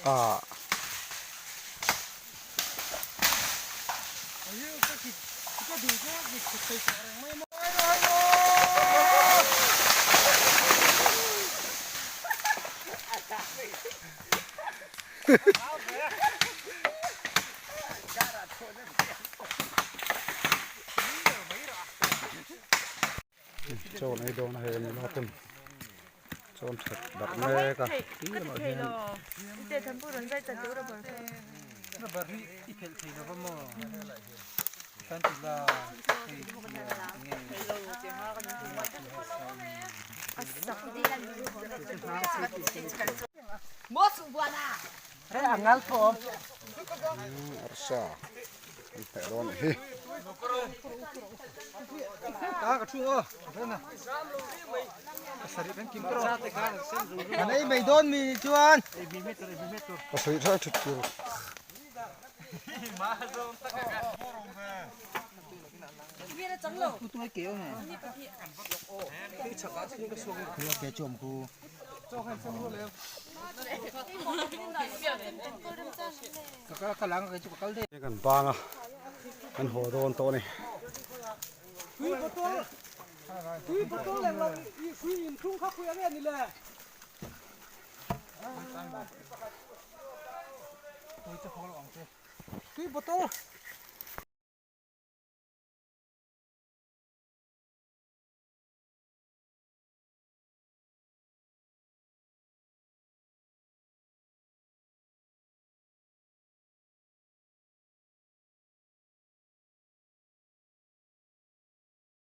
Ah. Chaw an ei dawn a hei an nula ten chaw an that darh mek a tih lamah hian arsa an hmeh dawn a ni hi. Pasarih thar thut tur. Kan bang a kan haw dawn tawh a ni.